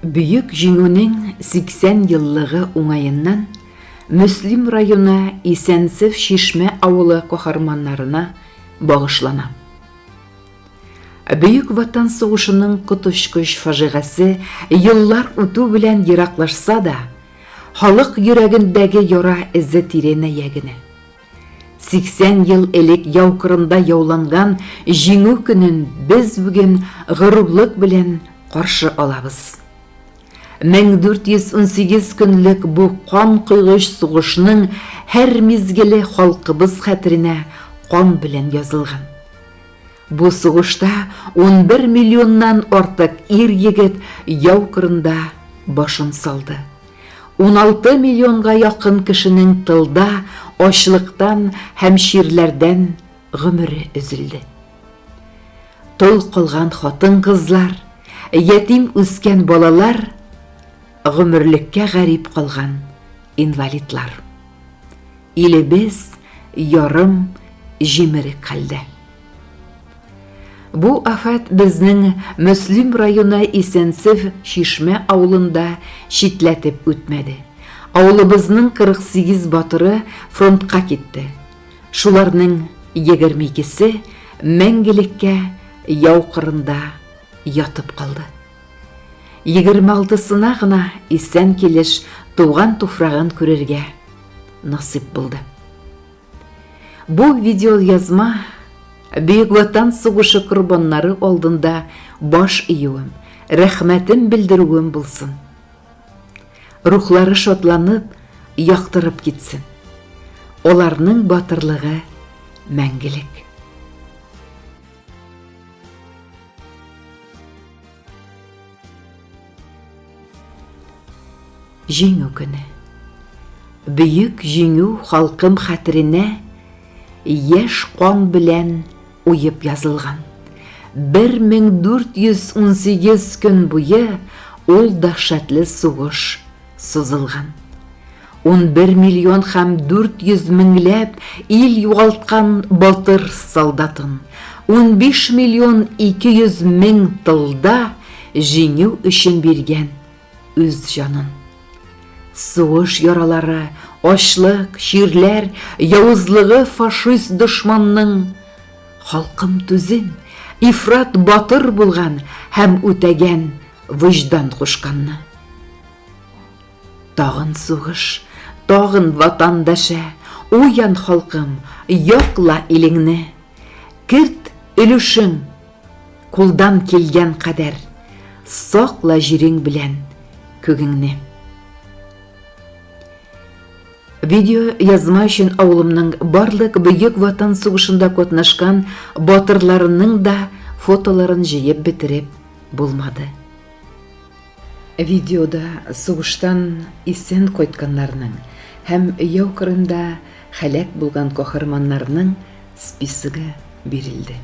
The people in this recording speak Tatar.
Бөек Җиңүнең 80 еллыгы уңаеннан Мөслим районы Исәнсеф Чишмә авылы каһарманнарына багышлана. Бөек Ватан сугышының коточкыч фаҗигасе еллар үтү белән ераклашса да, халык йөрәгендәге яра эзе тирәнәя генә. 80 ел элек яу кырында яуланган Җиңү көнен без бүген горурлык белән каршы алабыз. 1418 көнлек бу кан койгыч сугышның һәр мизгеле халкыбыз хәтеренә кан белән язылган. Бу сугышта 11 миллионнан артык ир-егет яу кырында башын салды. 16 миллионга якын кешенең тылда ачлыктан һәм чирләрдән гомере өзелде. Тол калган хатын-кызлар, ятим үскән балалар, гомерлеккә гарип калган инвалидлар. Илебез ярым җимерек хәлдә. Бу афәт безнең Мөслим районы Исәнсеф Чишмә авылында читләтеп үтмәде. Авылыбызның 48 батыры фронтка китте. Шуларның 22-се мәңгелеккә яу кырында ятып калды. 26-сына гына исән килеш туган туфрагын күрергә насыйп булды. Бу видеоязма Бөек Ватан сугышы корбаннары алдында баш июем, рәхмәтем белдерүем булсын. Рухлары шатланып, яктырып китсен. Аларның батырлыгы мәңгелек. Җиңү көне. Бөек җиңү халкым хәтеренә яшь кан белән уеп язылган. 1418 көн буе ул дәһшәтле сугыш сузылган. 11 миллион һәм 400 меңләп ил югалткан батыр солдатын, 15 миллион 200 мең тылда җиңү өчен биргән үз җанын. Сугыш яралары, ачлык, чирләр, явызлыгы фашист дошманның халкым түзем, ифрат батыр булган һәм үтәгән вөҗдан кушканны. Тагын сугыш, тагын ватан дәшә, Уян, халкым, якла илеңне. Керт өлешең, кулдан килгән кадәр, Сакла җирең белән күгеңне. Видео язма өчен авылымның барлык Бөек Ватан сугышында катнашкан батырларының да фотоларын җыеп бетереп булмады. Видеода сугыштан исән кайтканнарның һәм яу кырында һәлак булган каһарманнарның списогы бирелде.